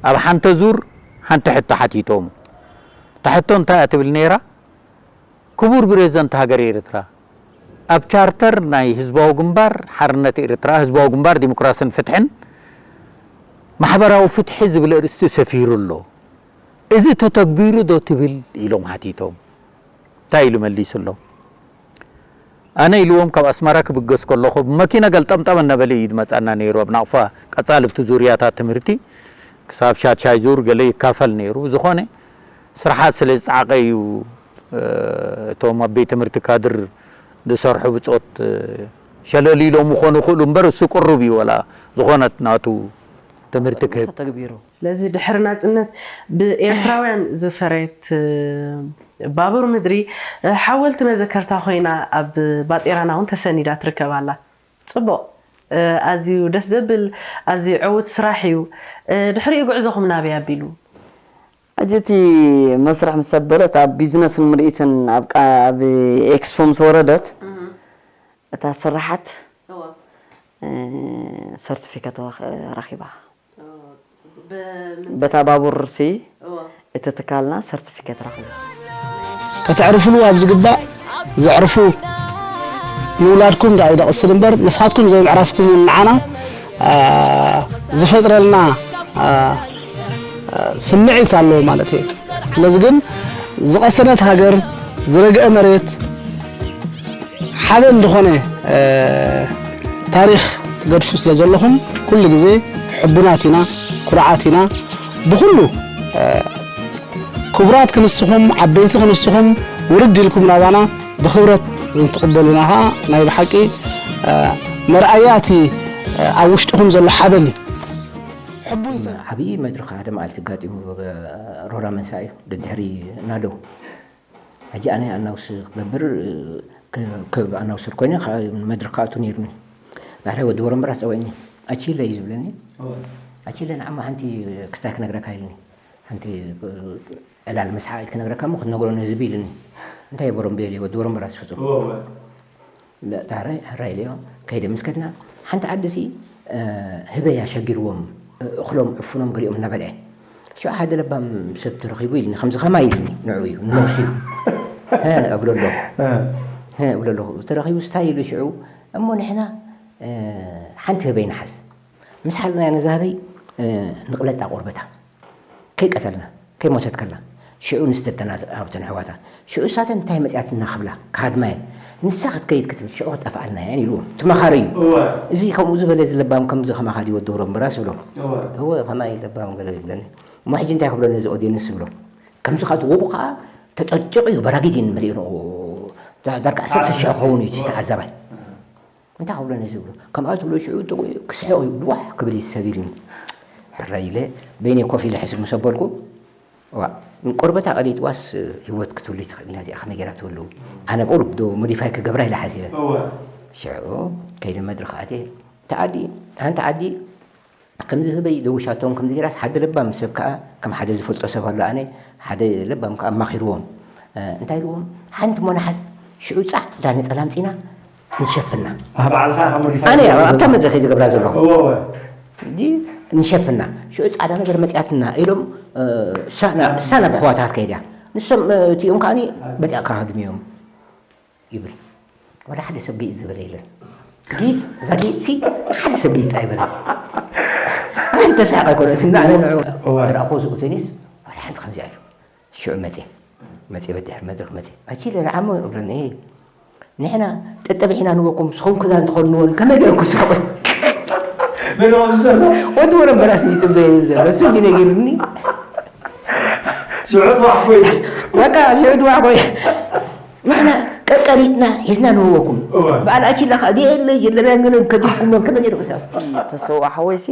ኣብ ሓንተ ዙር ሓንቲ ሕቶ ሓቲቶም። እታ ሕቶ እንታይ እያ ትብል ነይራ? ክቡር ፕሬዝደንት ሃገር ኤርትራ፣ ኣብ ቻርተር ናይ ህዝባዊ ግንባር ሓርነት ኤርትራ፣ ህዝባዊ ግንባር ዲሞክራስን ፍትሕን፣ ማሕበራዊ ፍትሒ ዝብል ኣርእስቲ ሰፊሩ ኣሎ። እዚ ተተግቢሩ ዶ ትብል? ኢሎም ሓቲቶም። እንታይ ኢሉ መሊሱሎም? ኣነ ኢልዎም ካብ ኣስመራ ክብገስ ከለኹ ብመኪና ገልጠምጠም እናበለ እዩ ዝመጻና ነይሩ። ኣብ ናቕፋ ቀጻሊ ኣብቲ ዙርያታት ትምህርቲ ክሳብ ሻድሻይ ዙር ገለ ይካፈል ነይሩ። ዝኾነ ስራሓት ስለ ዝጸዓቐ እዩ፣ እ፣ እቶም ኣብ ቤት ትምህርቲ ካድር ዝሰርሑ ብጾት፣ እ፣ ሸለል ኢሎም ክኾኑ ይኽእሉ እምበር እሱ ቅሩብ እዩ፣ ወላ ዝኾነት ናቱ ትምህርቲ ክህብ። ተተግቢሩ። ስለዚ ድሕሪ ናጽነት ብኤርትራውያን ዝፈረየት፣ እ፣ ባቡር ምድሪ፣ እ፣ ሓወልቲ መዘከርታ ኮይና ኣብ ባጤራና እውን ተሰኒዳ ትርከብ ኣላ። ጽቡቕ፣ እ፣ ኣዝዩ ደስ ዘብል፣ ኣዝዩ ዕዉት ስራሕ እዩ። እ፣ ድሕሪኡ ጉዕዞኹም ናበይ ኣቢሉ? ሕጂ እቲ መስርሕ ምስ ኣበለት ኣብ ቢዝነስን ምርኢትን ኣብ ቃ-፣ ኣብ ኤክስፖ ምስ ወረደት እታ ስራሓት፣ እወ። እ፣ ሰርቲፊኬት ወኸ-፣ ረኺባ። እ፣ በምንታይ? በታ ባቡር ሲ እወ። እቲ ትካልና ሰርቲፊኬት ረኺቡ። ከተዕርፍሉ ኣብ ዝግባእ ዘዕርፉ ምውላድኩም ደኣ ይደቕስል እምበር ንስኻትኩም ዘይምዕራፍኩም ንዓና፣ አ፣ ዝፈጥረልና፣ አ፣ ስምዒት ኣለዎ ማለት እዩ። ስለዚ ግን ዝቐሰነት ሃገር፣ ዝረግአ መሬት፣ ሓበን ዝኾነ፣ እ፣ ታሪኽ ትገድፉ ስለ ዘለኹም ኩሉ ግዜ ሕቡናት ኢና፣ ኩርዓት ኢና። ብኹሉ፣ እ፣ ክቡራት ክንስኹም፣ ዓበይቲ ክንስኹም፣ ውርድ ኢልኩም ናባና ብኽብረት እንትቕበሉና ኸዓ ናይ ብሓቂ፣ እ፣ መርኣያ እቲ፣ እ፣ ኣብ ውሽጥኹም ዘሎ ሓበን እዩ። ሕቡን ሰብ። ዓብዪ መድረኽ ሓደ መዓልቲ ኣጋጢሙ፣ ሮራ መንሳ እዩ፣ ደድሕሪ ናደው። ሕጂ ኣነ ኣናውስ ክገብር፣ ክ-፣ ክ-፣ ኣናውሰር ኮይነ ከ-፣ መድረኽ ክኣቱ ነይሩኒ። ዳሕራይ ወዲ ወረምበራስ ጸዊዕኒ፣ "ኣቺለ" እዩ ዝብለኒ። ኣወ። "ኣቺለ፣ ንዓማ ሓንቲ ክስታይ ክነግረካ" ኢልኒ። ሓንቲ፣ እ፣ ዕላል ምስሓ ክነግረካ እሞ ክትነግሮ ንህዝቢ ኢልኒ። እንታይ እየ በሮምቤ ኢለዮ፣ ወዲ ወረምበራስ ፍጹም። እወ፣ እወ። ዳሕራይ ሕራይ ኢለዮ፣ ከይደ ምስ ከድና፣ ሓንቲ ዓዲ ሲ፣ እ፣ ህበይ ኣሸጊርዎም፣ እ፣ እኽሎም ዕፉኖም ገሊኦም እናበልዐ። ሽዑ ሓደ ለባም ሰብ ተረኺቡ ኢልኒ፣ ከምዚ ከማይ ኢልኒ፣ ንዑ እዩ፣ ንነብሱ እዩ። "ሀ" እብሎ ኣለኹ። እ። "ሀ" እብሎ ኣለኹ። ተረኺቡ ስታይ ኢሉ ሽዑ፣ እሞ ንሕና፣ እ፣ ሓንቲ ህበይ ንሓዝ። ምስ ሓዝናያ ነዛ ህበይ፣ እ፣ ንቕለጣ ቆርበታ። ከይቀተልና፣ ከይሞተት ከላ፣ ሽዑ ንስደደና ኣብተን ኣሕዋታ። ሽዑ እሳተን እንታይ መጺኣትና ክብላ፣ ክሃድማ እየን። ንሳ ክትከይድ ክትብል፣ ሽዑ ክጠፍኣልና እየን ኢልዎም። እቲ መኻሪ እዩ። እወ። እዚ ከምኡ ዝበለ እዚ ለባም ከምዚ ከማኻ ድዩ ወዲ ወረምበራስ ብሎ። እወ። እወ፣ ከማይ ለባም ገለ ይብለኒ። እሞ ሕጂ እንታይ ክብሎ ነዚ ኦድየንስ ብሎ። ከምዚ ካብ ዝወቑ ከኣ ተጨጭቑ እዩ፣ በራጊድ እዩ መሊኡ። ዳ-፣ ዳርጋ ዓሰርተ ሽሕ ክኸውን እዩ እቲ ተዓዛባይ። እንታይ ክብሎ ነዚ ዝብሎ? ከምኣ ትብሎ ሽዑ ጥቑ ክስሕቕ እዩ፣ ድዋሕ ክብል እዩ ሰብ ኢሉኒ። ሕራይ ኢለ በይነይ ኮፍ ኢለ ሕስብ ምስ ኣበልኩ፣ ዋእ፣ ቆርበታ ቀሊጥዋስ ህይወት ክትህሉ ትኽእል ኢና፣ እዚኣ ከመይ ገይራ ትህሉ? ኣነ ብቑሩብ ዶ ሞዲፋይ ክገብራ ኢለ ሓሲበ። እወ። ሽዑ ከይደ መድረኽ ኣትየ፣ እታ ዓዲ፣ ሓንቲ ዓዲ ከምዚ ህበይ ደዊሻቶም ከምዚ ገይራስ ሓደ ለባም ሰብ ከኣ ከም ሓደ ዝፈልጦ ሰብ ኣሎ ኣነ ሓደ ለባም ከኣ ኣማኺርዎም። እ፣ እንታይ ኢልዎም? ሓንቲ እሞ ንሓዝ ሽዑ ጻዕዳ ነጸላ ኣምጺና ንሸፍና። ኣህ፣ ባዕልኻ ኢኻ ሞዲፋይ ኣነ ትገብሮ ኣብታ ዘለኻ። መድረኽ እየ ዝገብራ ዘለኹ። እወ፣ እወ። እንዲ ንሸፍና። ሽዑ ጻዕዳ ነገር መጺኣትና ኢሎም፣ እ፣ እሳ ና-፣ እሳ ናብ ኣሕዋታ ክትከይድ እያ። ንሶም፣ እ፣ እቲኦም ከኣኒ በዚኣ ክሃድሙ እዮም። ይብል። ወላ ሓደ ሰብ ግይጽ ዝበለ የለን። ግይጽ፣ እዛ ግይጽ ሲ ሓደ ሰብ ግይጽ ኣይበለን። ኣነ ተሳሕቀ ኣይኮነትን፣ ኣነ ንዕኡ እወ። ዝረኣኹዎ ዝእቶኒስ፣ ወላ ሓንቲ ከምዚኣ ኢሉ። ሽዑ መጽየ። መጽየ፣ በድሕሪ መድረኽ መጽየ። ኣቺለ ንዓሞ እብለኒ፣ "እየ፣ ንሕና ጠጠቢሕና ንበኩም፣ ንስኹም ክዳን ትኸድንዎን ከመይ ገይሮም ክስሕቁ?" መን እዩ ከምዚ ዘሎ? ወዲ ወረምበራስ እዩ ዝጽበየኒ ዘሎ። እሱ እንዲ ነጊሩኒ። ሽዑ ጽባሕ ኮይኑ። በቃ፣ ሽዑ ጽባሕ ኮይኑ። ንሕና ቀቀሪጥና ሒዝና ንህወኩም። እወ። በዓል ኣቺላ ከኣ ዲኤ የለ ጀለብያን ገለን ከዲንኩሞን ከመይ ገይሩ ክሳብ። እስቲ ተሰውኣ ሓወይሲ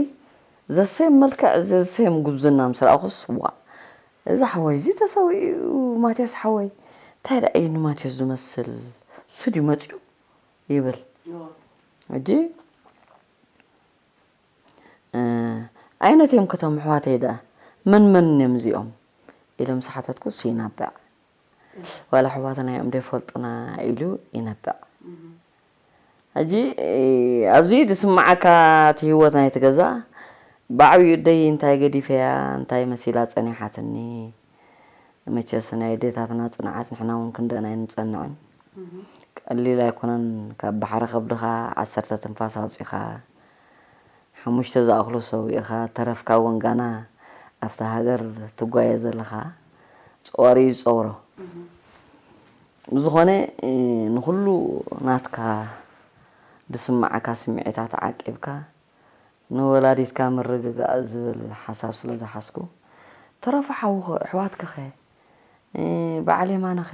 ዘሰየም መልክዕ ዘሰየም ጉብዝና ምስ ረኣኹስ፣ ዋ፣ እዚ ሓወይ እዚ ተሰዊኡ፣ ማትያስ ሓወይ፣ እንታይ ደኣ እዩ ንማትያስ ዝመስል? እሱ ድዩ መጺኡ? ይብል። እወ። ሕጂ እ፣ "ኣይነትዮም ከቶም ኣሕዋተይ ደኣ? መን መን እዮም እዚኦም?" ኢለ ምስ ሓተትኩ፣ "እሱ ይነብዕ። ዋላ ኣሕዋትና እዮም ዶ ይፈልጡና?" ኢሉ ይነብዕ። እህ። ሕጂ፣ እ፣ ኣዝዩ ድስምዓካ እቲ ህይወት ናይቲ ገዛ፣ ብዓብዩ ኣደይ እንታይ ገዲፈያ እንታይ መሲላ ጸኒሓትኒ። መቸስ ናይ ኣዴታትና ጽንዓት ንሕና እውን ክንደእና ኣይንጸንዕን። ቀሊል ኣይኮነን። ካብ ባሕሪ ከብድኻ ዓሰርተ ትንፋስ ኣውጺኻ ሓሙሽተ ዝኣኽሉ ሰዊእኻ ተረፍካ እውን ጋና ኣብታ ሃገር ትጓየ ዘለኻ ጸዋሪ እዩ ዝጸውሮ። ብዝኾነ ንኹሉ ናትካ ዝስምዓካ ስምዒታት ዓቂብካ ንወላዲትካ ምርግጋእ ዝብል ሓሳብ ስለ ዝሓዝኩ፣ ተረፉ ሓውኸ፣ ኣሕዋትከኸ፣ በዓል የማነኸ፣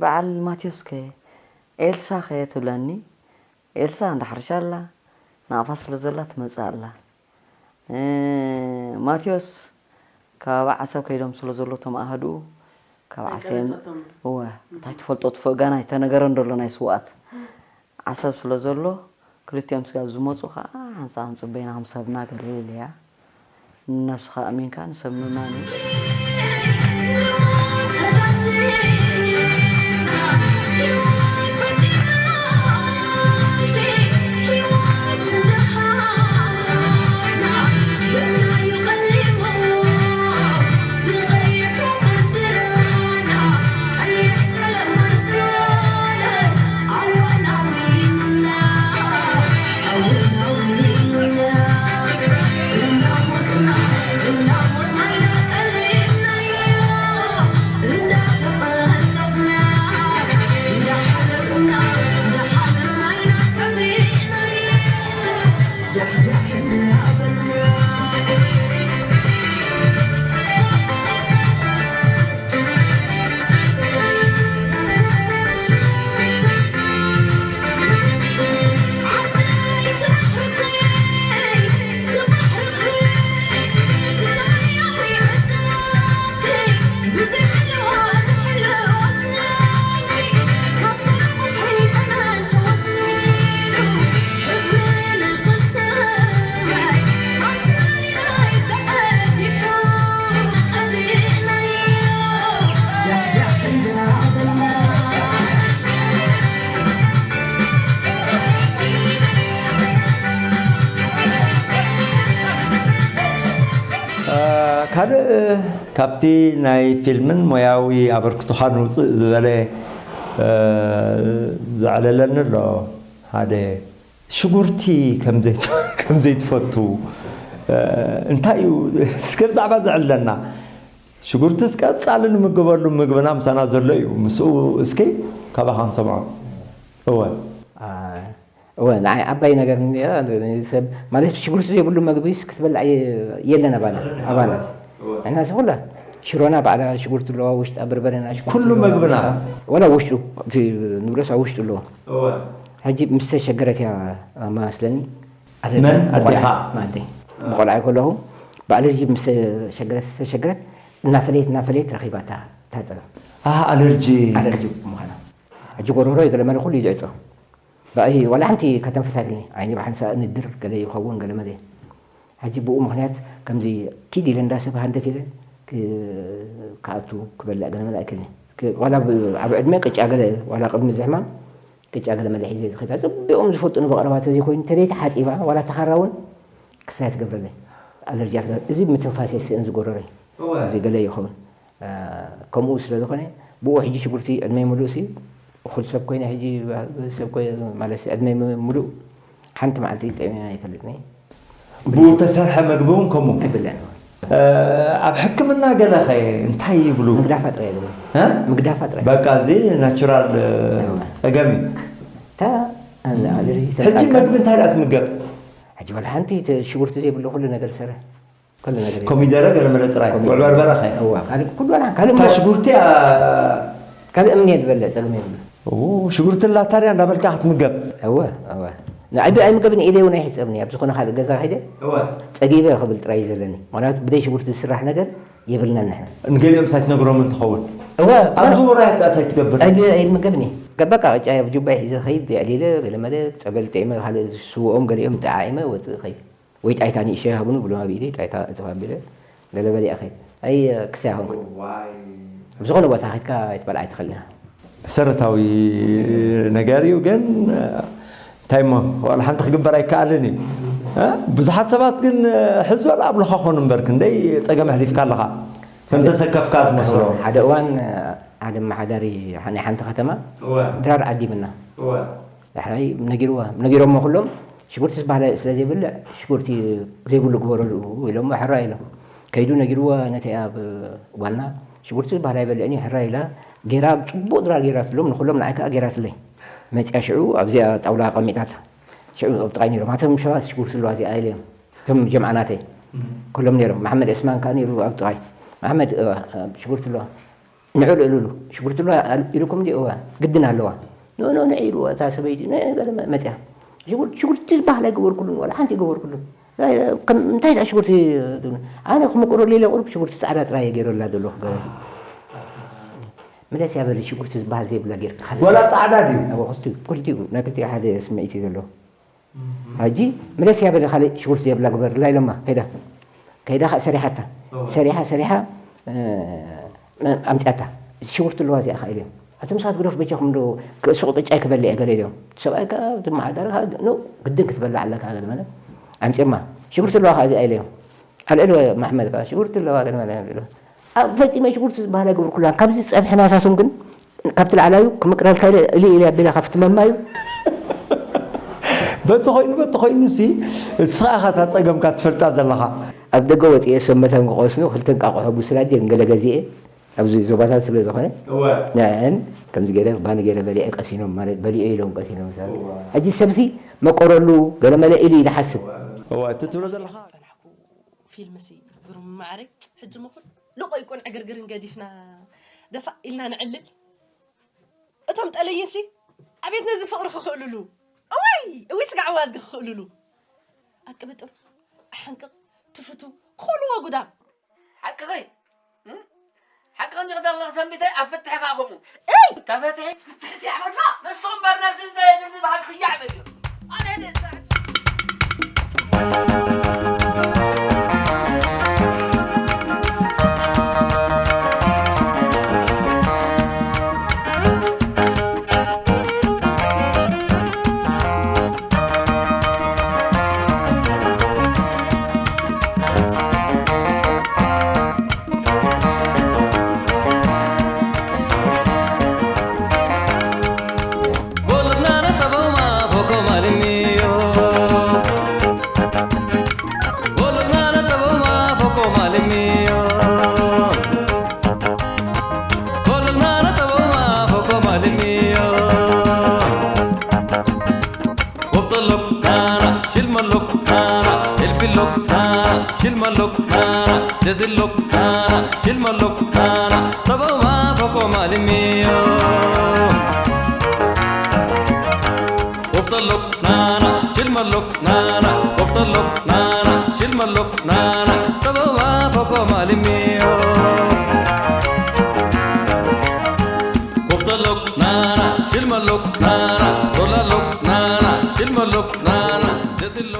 በዓል ማቴዎስከ፣ ኤልሳኸ ትብለኒ። ኤልሳ እንዳ ሕርሻ ኣላ፣ ናቕፋ ስለ ዘላ ትመጽእ ኣላ። ማቴዎስ ከባቢ ዓሰብ ከይዶም ስለ ዘሎ እቶም ኣሃድኡ ካብ ዓሰብ እወ እንታይ ትፈልጦ ትፈ ጋና ኣይተነገረን ደሎ ናይ ስውኣት ዓሰብ ስለ ዘሎ ክልቲኦም ስጋብ ዝመፁ ከዓ ሓንሳብ ንፅበይና ከም ሰብና ገለ ኢለያ ንነብስኻ ኣሚንካ ንሰብ ምማን እዩ። ካልእ ካብቲ ናይ ፊልምን ሞያዊ ኣበርክቶኻን ውፅእ ዝበለ ዘዕለለኒ ኣሎ። ሓደ ሽጉርቲ ከም ዘይትፈቱ እንታይ እዩ እስከ ብዛዕባ ዘዕለና? ሽጉርትስ ቀጻሊ ንምገበሉ ምግብና ምሳና ዘሎ እዩ። ምስኡ እስኪ ካባኻ ንሰምዖ። እወ። እወ፣ ንዓይ ዓባይ ነገር ሰብ ማለት ሽጉርቲ ዘይብሉ መግቢስ ክትበልዕ የለን ኣባና ኣባና ንሕና ሲ ኩላ ሽሮና ባዕላ ሽጉርቲ ኣለዋ ውሽጣ በርበረና ኩሉ መግብና ወላ ውሽጡ እቲ ንብረስ ኣብ ውሽጡ ኣለዎ። ሕጂ ምስ ተሸገረት እያ መስለኒ። መን ኣዴኻ? ማለተይ ብቆልዓ ከለኹ ብኣለርጂ ምስ ተሸገረት ዝተሸገረት እናፈለየት እናፈለየት ረኺባታ ታፀገም ኣለርጂ ኣለርጂ ምዃና ሕጂ ጎረሮ ገለመለ ኩሉ ይድዕፆ። ብኣይ ዋላ ሓንቲ ከተንፍስ ኣይክልኒ። ዓይኒ ብሓንሳእ ንድር ገለ ይኸውን ገለ መለ። ሕጂ ብኡ ምኽንያት ከምዚ ኪድ ኢለ እንዳ ሰብ ሃንደፍ ኢለ ክኣቱ ክበልዕ ገለ መለ ኣይክልኒ። ዋላ ኣብ ዕድመ ቅጫ ገለ ዋላ ቅድሚ እዚ ሕማም ቅጫ ገለ መለ ሒዘ ዝኸዳ ጽቢቖም ዝፈልጡኒ ብቐረባ ተዘይኮይኑ ተዘይተሓጺባ ዋላ ተኻራ እውን ክሳይ ትገብረለይ። ኣለርጂ እያ ትገብር። እዚ ምትንፋስ የስእን ዝጎረረይ እዚ ገለ ይኸውን። ከምኡ ስለ ዝኾነ ብኡ ሕጂ ሽጉርቲ ዕድመይ ሙሉእ ሲ እኹል ሰብ ኮይነ ሕጂ ሰብ ኮይነ ማለት ዕድመይ ሙሉእ ሓንቲ መዓልቲ ጠሚመ ኣይፈልጥን እየ። ብኡ ተሰርሐ መግቢ እውን ከምኡ ኣይብልዕን። ኣብ ሕክምና ገለ ኸ እንታይ ይብሉ? ምግዳፋ ጥራይ ይብሉ። እ? ምግዳፋ ጥራይ። በቃ እዚ ናቹራል እ፣ እዋ። ጸገም እዩ። እታ ኣለርጂ ሕጂ ተምጻካ መግቢ እንታይ ደኣ ትምገብ? ሕጂ ወላ ሓንቲ ተ- ሽጉርቲ ዘይብሉ ኩሉ ነገር ዝሰርሕ ኩሉ ነገር እዩ። ኮሚደረ ገለመለ ጥራይ ኮሚደረ። ውዕበርበረ ኸ እዋ ካልእ ኩሉ ኣላ ካልእ እታ ሽጉርቲ ኣ- ካልእ እምኒ እየ ዝበልዕ ጸገም የብሉ። ኡ፣ ሽጉርቲ ኣላታ ድያ እንዳበልካ ክትምገብ? እወ እወ ንዓይ ኣይምገብን ኢለ እውን ኣይሕጸብን እየ ኣብ ዝኾነ ካልእ ገዛ ከይደ እወ ጸጊበ ክብል ጥራይ እዩ ዘለኒ። ምክንያቱ ብደይ ሽጉርቲ ዝስራሕ ነገር የብልናን ንሕና። ንገሊኦም ሳይ ትነግሮም እንትኸውን እወ ኣብዚ ውራያት ዳኣ እንታይ ትገብር? ኣይምገብን እየ። ገበቃ ቅጫ ኣብ ጁባይ ሒዘ ኸይድ የዕሊለ ገለመለ ጸበል ጥዒመ ካልእ ዝስውኦም ገሊኦም ጠዓዒመ ወፅእ ኸይድ። ወይ ጣይታ ንእሸ ሃቡኒ ብሎም ኣብ ኢደይ ጣይታ እጥፍ ኣቢለ ገለ በሊዐ ከይድ ኣይ ክሳይ ኮንኩ ኣብ ዝኾነ ቦታ ከድካ ኣይትበልዓ ኣይትኽእል ኢኻ። መሰረታዊ ነገር እዩ ግን እንታይ እሞ ዋላ ሓንቲ ክግበር ኣይከኣልን እዩ። እ? ብዙሓት ሰባት ግን፣ እ፣ ሕዞ ኣብ ለኻኾኑ እምበር ክንደይ ጸገም ኣሕሊፍካ ኣለኻ። ከም ተሰከፍካ ዝመስሎ። ሓደ እዋን፣ እ፣ ሓደ ኣመሓዳሪ ናይ ሓንቲ ከተማ እወ። ድራር ዓዲምና። እወ። ዳሕራይ ነጊርዋ፣ ነጊሮሞ ኩሎም ሽጉርቲ ዝበሃል ስለ ዘይብልዕ ሽጉርቲ ዘይብሉ ግበረሉ ኢሎሞ ሕራይ ኢሎም። ከይዱ ነጊርዋ ነቲ ኣብ ጓልና ሽጉርቲ ዝበሃል ኣይበልዕን እዩ ሕራይ ኢላ ጌራ ጽቡቕ ድራር ጌራትሎም ንኩሎም ንዓይ ከኣ ጌራትለይ። መጽያ ሽዑ ኣብዚኣ ጣውላ ኣቐሚጣታ። ሽዑ ኣብ ጥቓይ ነይሮም። ኣቶም ሸባት ሽጉርቲ ኣለዋ እዚኣ ኢለዮም። እቶም ጀምዓ ናተይ። እም። ኩሎም ነይሮም። መሓመድ ዑስማን ከኣ ነይሩ ኣብ ጥቓይ። መሓመድ፣ እዋ፣ ሽጉርቲ ኣለዋ። ንዑ ልእሉሉ። ሽጉርቲ ኣለዋ ኢልኩም ድዩ? እዋ፣ ግድን ኣለዋ። ንዑ፣ ንዑ፣ ንዑ ኢልዋ እታ ሰበይቲ። ንዑ፣ ገለ መ-፣ መጽያ። ሽጉርቲ፣ ሽጉርቲ ዝበሃል ኣይገበርኩሉን፣ ዋላ ሓንቲ ኣይገበርኩሉን። እንታይ፣ ከም፣ እንታይ ደኣ ሽጉርቲ ትብሉ? ኣነ ክምቅረሉ ኢለ ቁሩብ ሽጉርቲ ጻዕዳ ጥራይ እየ ገይረላ ዘለኹ ገለ። መለስ ያበለ ሽጉርቲ ዝበሃል ዘይብላ ጌርካ። ዋላ ጻዕዳ ድዩ? ኣብ ክልቲኡ፣ ክልቲኡ፣ ናይ ክልቲኡ ሓደ ስምዒት እዩ ዘለዎ። እህ። ሕጂ መለስ ያበለ ካልእ ሽጉርቲ ዘይብላ ግበርላ ኢሎማ። ከይዳ፣ ከይዳ ኸኣ ሰሪሓታ። ኦ። ሰሪሓ፣ ሰሪሓ፣ እ፣ ኣምጺኣታ። ሽጉርቲ ኣለዋ እዚኣ ኸኣ ኢሎም። ኣቶም ሰባት ግደፉ በጃኹም ዶ ክ-፣ ሱቕ ቅጫይ ክበልዕ እየ ገለ ኢሎም። ሰብኣይ ከኣ፣ እቲ ኣመሓዳሪ ከኣ፣ ኖ፣ ግድን ክትበልዕ ኣለካ ገለ መለ። ኣምጺኦማ። ሽጉርቲ ኣለዋ ኸኣ እዚኣ ኢሎም። ኣልዕልዎ መሓመድ ከኣ፣ ሽጉርቲ ኣለዋ ገለ መለ ኢሎም። ኣብ ፈጺመ ሽጉርቲ ዝበሃል ኣይገብርኩላን። ካብዚ ጸብሒ ናታቶም ግን፣ ካብቲ ላዕላዩ ክምቅረልካ ኢለ፣ እሊ ኢለ ኣቢለ ካብቲ መማዩ። በቲ ኾይኑ፣ በቲ ኾይኑ ሲ፣ ንስኻ ኢኻ እታ ጸገምካ ትፈልጣ ዘለኻ። ኣብ ደገ ወጺኤ ሰመታን ክቐስኑ፣ ክልተ እንቃቑሖ ብስላጀ ገለ ገዚኤ፣ ኣብዚ ዞባታት ስለ ዝኾነ፣ እወ። ንዕን ከምዚ ገይረ፣ ባኒ ገይረ በሊዐ ቀሲኖም፣ ማለት በሊዑ ኢሎም ቀሲኖም ሰባት። እወ። ሕጂ ሰብሲ መቀረሉ፣ ገለ መለ ኢሉ እዩ ዝሓስብ። እወ፣ እቲ ትብሎ ዘለኻ። ፊልምሲ ግሩም ማዕረ ሕጂ እሞ ኩሉ ቆይቁን ዕግርግርን ገዲፍና ደፋእ ኢልና ንዕልል። እቶም ጠለይንሲ ኣቤት ነዚ ፍቕሪ ክኽእልሉ። እዋይ እዊ ስጋዕ ዋዝጊ ክኽእልሉ። ኣቅብጥር ኣሓንቅቕ ትፍቱ ክኽእልዎ ጉዳም። ሓቅኺ እም? ሓቅኺ እንዲኺ ዘለኺ ሰንቢተይ ኣብ ፍትሒ ከኣ ከምኡ። እይ! ተፈትሒ ፍትሒ ሲያበላ። ንሱ እምበር ነዚ ዘየድሊ ባህል ክያዕ በልዮ። ኣነ ደስ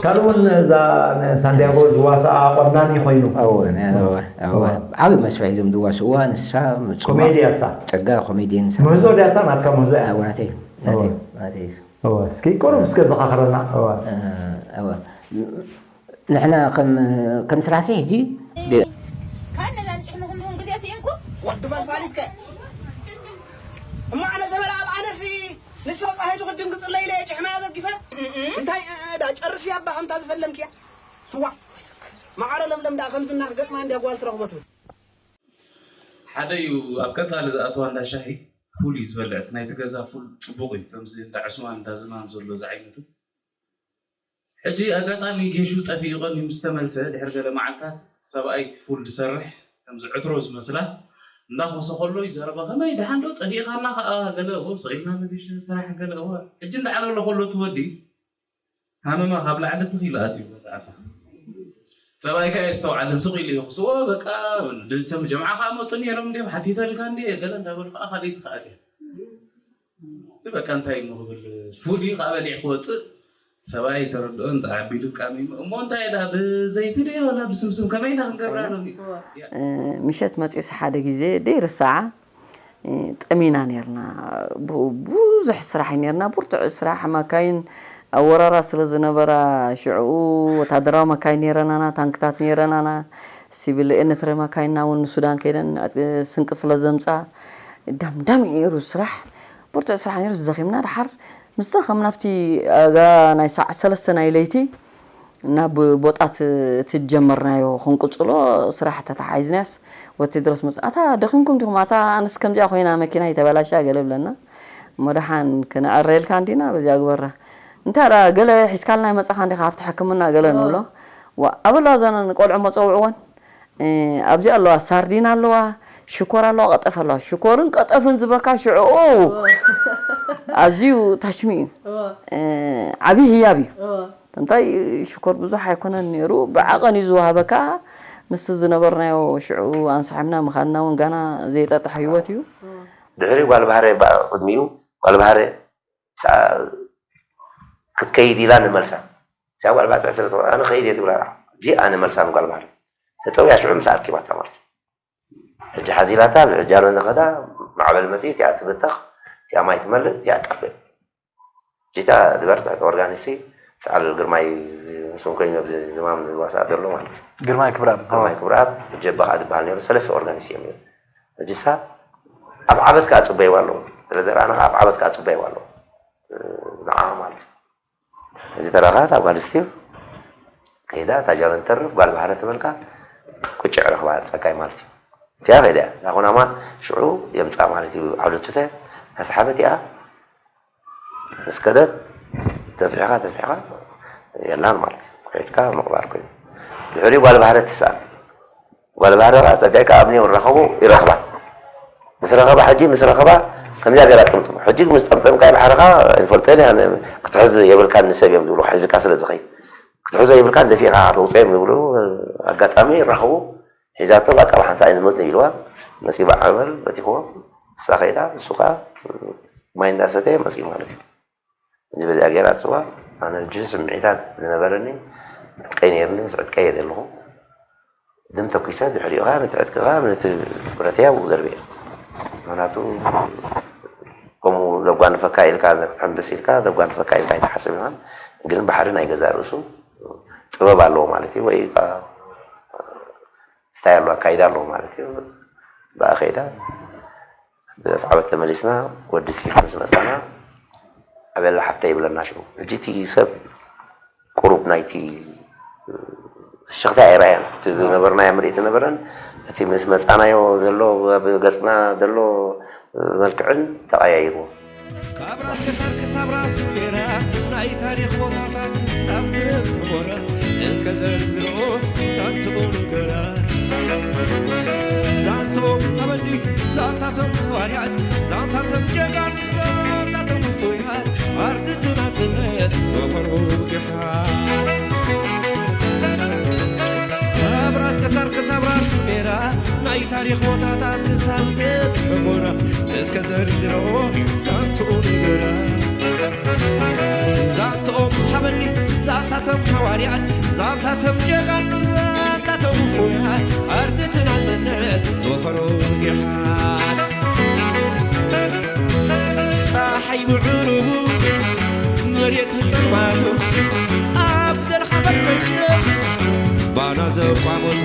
ካልእ እውን እዛ ንሳንዲያጎ ዝዋስኣ ቆናኒ ኮይኑ። እወ፣ እወ፣ እወ። እወ። ዓቢ መስርሕ እዮም ዝዋስእዋ፣ ንሳ ምጽዋዕ ኮሜድያ እሳ። ጸጋ ኮሜድየን እሳ። ምህዞ ድያ እሳ ናትካ ምህዞ እያ? እወ፣ ናተይ፣ ናተይ፣ እወ። ናተይ እዩ። እወ፣ እስኪ ቁሩብ እስከ ዘኻኽረና። እወ። እ፣ እወ። ንሕና ከም፣ ከም ስራሕሲ ሕጂ ድ- ካን ነዛ ንጭሕምኹም እውን ግዜ ስኢንኩ? ወዲ ፈልፋሊት ከ? እሞ ኣነ ዘበላ ኣብ ኣነሲ ንስኻ ጻሂቱ ክድንግጽለይ ኢለ ጭሕመያ ዘጊፈ? እም። እንታይ፣ እ፣ ዳ ጨርሲ ኣባ ከምታ ዝፈለምክያ? ትዋ። ማዕረ ለምለም ደኣ ከምዚ እናክገጥማ እንድያ ጓል ትረኽቦ ትብል። ሓደ እዩ ኣብ ቀጻሊ ዝኣትዋ እንዳ ሻሂ ፉል እዩ ዝበልዕ። እቲ ናይቲ ገዛ ፉል ጽቡቕ እዩ። ከምዚ እንዳ ዑስማን እንዳ ዝማም ዘሎ ዝዓይነቱ። ሕጂ ኣጋጣሚ ጌሹ ጠፊኡ ቀንዩ ምስ ተመልሰ ድሕሪ ገለ መዓልታት ሰብኣይ እቲ ፉል ዝሰርሕ ከምዚ ዕትሮ ዝመስላ እንዳኾሰ ከሎ እዩ ዘረባ። ከመይ ደሓን ዶ ጠፊእኻና ከኣ ገለ እዎ ስቕ ኢልና መገሻ ስራሕ ገለ እዎ። ሕጂ እንዳዓለሎ ከሎ እቲ ወዲ ሃመማ ካብ ላዕሊ ትኽ ኢሉ ኣትዩ በቃ ኣታ። ሰብኣይ ከኣ የስተውዓልን ስቕ ኢሉ ይኹስዎ በቃ። እቶም ጀምዓ ከኣ መጹ ነይሮም እንድዮም ሓቲተልካ እንድየ ገለ እንዳበሉ ከኣ ካልኣይቲ ከኣ ኣትያ። እቲ በቃ እንታይ እሞ ክብል ፉል እዩ ከኣ በሊዕ ክወጽእ ሰብኣይ ተረድኦን ተዓቢሉ ቃሚሙ እሞ እንታይ ዳ ብዘይቲ ድየ ወላ ብስምስም ከመይ ኢና ክንገብራ ሎሚ? እወ። እ፣ ምሸት መጺኡስ ሓደ ግዜ ደይርስዓ፣ እ፣ ጠሚና ኔርና። ቡ-፣ ብዙሕ ስራሕ እዩ ኔርና፣ ብርቱዕ ስራሕ፣ ማካይን ኣወራራ ስለ ዝነበራ ሽዕኡ ወታደራዊ መካይን ነይረናና፣ ታንክታት ነይረናና፣ ሲቪል ኤርትራ መካይንና እውን ንሱዳን ከይደን ዕጥ-፣ ስንቂ ስለ ዘምፃ ዳምዳም እዩ ነይሩ ስራሕ። ብርቱዕ ስራሕ ነይሩ፣ ዝደኺምና። ድሓር ምስተ ከም ናብቲ ኣጋ ናይ ሰዓት ሰለስተ ናይ ለይቲ ናብ ቦጣት እቲ ዝጀመርናዮ ክንቅጽሎ ስራሕ ተተሓሒዝናስ ወቴድሮስ መጽ-፣ "ኣታ ደኺምኩም ዲኹም? ኣታ ኣነስ ከምዚኣ ኮይና መኪና ይተበላሻ" ገለ ብለና። "እሞ ደሓን ክነዕረየልካ እንዲና በዚኣ ግበራ። እንታይ ደኣ ገለ ሒዝካልና ይመጻኻ እንዲኻ ኣብቲ ሕክምና?" ገለ ንብሎ። "ዋ፣ ኣበላ እዘን ቆልዑ መጸውዕወን። እ፣ ኣብዚ ኣለዋ፣ ሳርዲን ኣለዋ፣ ሽኮር ኣለዋ፣ ቀጠፍ ኣለዋ።" ሽኮርን ቀጠፍን ዝበካ ሽዑ ኣዝዩ ታሽሚ እዩ። እ፣ ዓብዪ ህያብ እዩ። እንታይ ሽኮር ብዙሕ ኣይኮነን ነይሩ፣ ብዓቐን እዩ ዝወሃበካ። ምስቲ ዝነበርናዮ ሽዑ ኣንሳሒብና ምኻድና እውን ጋና ዘይጠጥሕ ህይወት እዩ። ድሕሪ ጓል ባህረ ባ-፣ ቅድሚኡ ጓል ባህረ ሰ-፣ ክትከይድ ኢላ ንመልሳ። እዚኣ ጓል ባህረ ትሕስር ትኾን፣ "ኣነ ከይድ እየ" ትብላ። ሕጂ ኣነ መልሳ ንጓል ባህረ። ተጠውያ ሽዑ ምስ ኣርኪባታ ማለት እዩ። ሕጂ ሓዚላታ፣ ብሕጂ ኣነ ንኸዳ፣ ማዕበል መጽኢ፣ እቲኣ ትብተኽ፣ እቲኣ ማይ ትመልእ፣ እቲኣ ትጠፍእ። ጂታ ድበር ትሕቲ ኦርጋኒስቲ ሰዓል ግርማይ ምስኡን ኮይኑ ኣብዚ ዝማም ዝዋሳእ ዘሎ ማለት እዩ። ግርማይ ክብረኣብ። ግርማይ ክብረኣብ፣ ጀባ ከኣ ዝበሃል ነይሩ። ሰለስተ ኦርጋኒስት እዮም ነይሩ። ሕጂሳ ኣብ ዓበት ከኣ ጽበይዋ ኣለዉ። ስለ ዘርኣና ከኣ ኣብ ዓበት ከኣ ጽበይዋ ኣለዉ። ንዓ ማለት እዩ። እዚ ተረኻ እታ ጓል ኣንስትዮ ከይዳ እታ ጃኖ ትተርፍ ጓል ባህረ ትበልካ ቁጭዕ ረኽባ ጸጋይ ማለት እዩ። እቲኣ ከይዳ እያ። እታ ኩናማ ሽዑ የምጻ ማለት እዩ። ዓውዲ ቱተ ተስሓበት እያ። ምስ ከደት ተፊሕኻ ተፊሕኻ የላን ማለት እዩ። ኩሒትካ ምቕባር ኮይኑ። ድሕሪኡ ጓል ባህረ ትስኣል። ጓል ባህረ ከኣ ጸጋይ ከኣ ኣብኒ ይረኸቡ ይረኽባ። ምስ ረኸባ ሕጂ ምስ ረኸባ ከምዚኣ ገይራ ጥምጥም። ሕጂ ምስ ጠምጠምካ ባሕርኻ ኣይንፈልጦ ኢና፣ ክትሕዝ የብልካን ንሰብ እዮም ዝብሉ፣ ሒዝካ ስለ ዝኸይድ። ክትሕዞ የብልካን ደፊእኻ ተውፅኦ እዮም ዝብሉ። ኣጋጣሚ ይራኸቡ። ሒዛቶ በቃ ብሓንሳእ ኣይንሞት ኢልዋ። መፂ በዓል በቲኽዎ። ንሳ ከይዳ፣ ንሱ ከኣ ማይ እንዳሰተየ መፂኡ ማለት እዩ። እዚ በዚኣ ገይራ እትዋ ኣነ እጅ ስምዒታት ዝነበረኒ ዕጥቀይ ነይርኒ፣ ምስ ዕጥቀይ እየ ዘለኹ። ድም ተኩሰ ድሕሪኡ ኸዓ ነቲ ዕጥቂ ኸዓ ነቲ ብረት እያ ኣብኡ ዘርቢአ። ምኽንያቱ ከምኡ ዘጓንፈካ ኢልካ ክትሕምብስ ኢልካ ዘጓንፈካ ኢልካ ኣይትሓስብ ኢኻ። ግን ባሕሪ ናይ ገዛእ ርእሱ ጥበብ ኣለዎ ማለት እዩ፣ ወይ ከዓ ስታይ ኣለዎ፣ ኣካይዳ ኣለዎ ማለት እዩ። ብኣ ከይዳ ብኣፍዓበት ተመሊስና ወዲ ሲፍ ምስ መጻና ኣበላ ሓብታ ይብለና ሽዑ። ሕጂ እቲ ሰብ ቁሩብ ናይቲ ፍሽኽታ ኣይረኣየን። እቲ ዝነበርናዮ ምርኢት ነበረን እቲ ምስ መጻናዮ ዘሎ ኣብ ገጽና ዘሎ መልክዕን ተቐያይርዎ። ካብ ራስ ከሳር ክሳብ ራስ ቱሜራ ናይ ታሪኽ ቦታታት ክሳብ ግንቦራ እስከ ዘርዝሮ ዛንትኡ ንገራ። ዛንትኦም ኣበኒ ዛንታቶም ሃዋርያት ዛንታቶም ጀጋኑ ዛንታቶም ውፉያት ኣርድቲ ናጽነት ወፈር ውግሓት። ካብ ራስ ከሳር ክሳብ ራስ ሜራ ናይ ታሪኽ ቦታታት ክሳብ ግንቦራ እስከ ዘርዝሮ ዛንትኡ ንገራ። ዛንትኦም ሃበኒ ዛንታቶም ሃዋርያት ዛንታቶም ጀጋኑ ዛንታቶም ውፉያት ኣርድቲ ናጽነት ዝወፈሩ ውግሓት። ጸሓይ ብዕሩቡ መሬት ብጸልማቱ ኣብ ደልኻበት ኮይኖም ባና ዘቋመቱ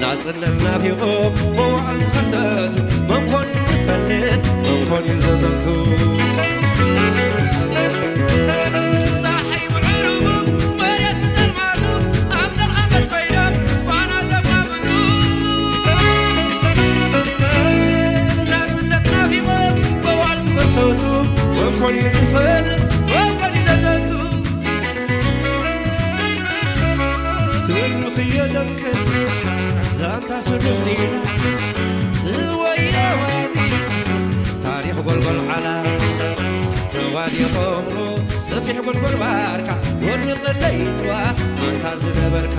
ናጽነት ናፊቖም መዋዕል ዝኸርተቱ መን ኮን እዩ ዝፈልጥ መን ኮን እዩ ዘዘንቱ። ጸሓይ ብዕሩቡ መሬት ብጸልማቱ ኣብ ደልኻበት ኮይኖም ባና ዘቋመቱ ናጽነት ናፊቖም መዋዕል ዝኸርተቱ መን ኮን እዩ ዝፈልጥ መን ኮን እዩ ዘዘንቱ። ትርኽ የደንክር ዛንታ ስዱቕ ኢላ ጽወያ ዋዚ ታሪኽ ጎልጎል ዓላ ተዋዲቖምሉ ሰፊሕ ጎልጎል ባርካ ወርቂ ቀለይ ጽዋ ኣንታ ዝነበርካ።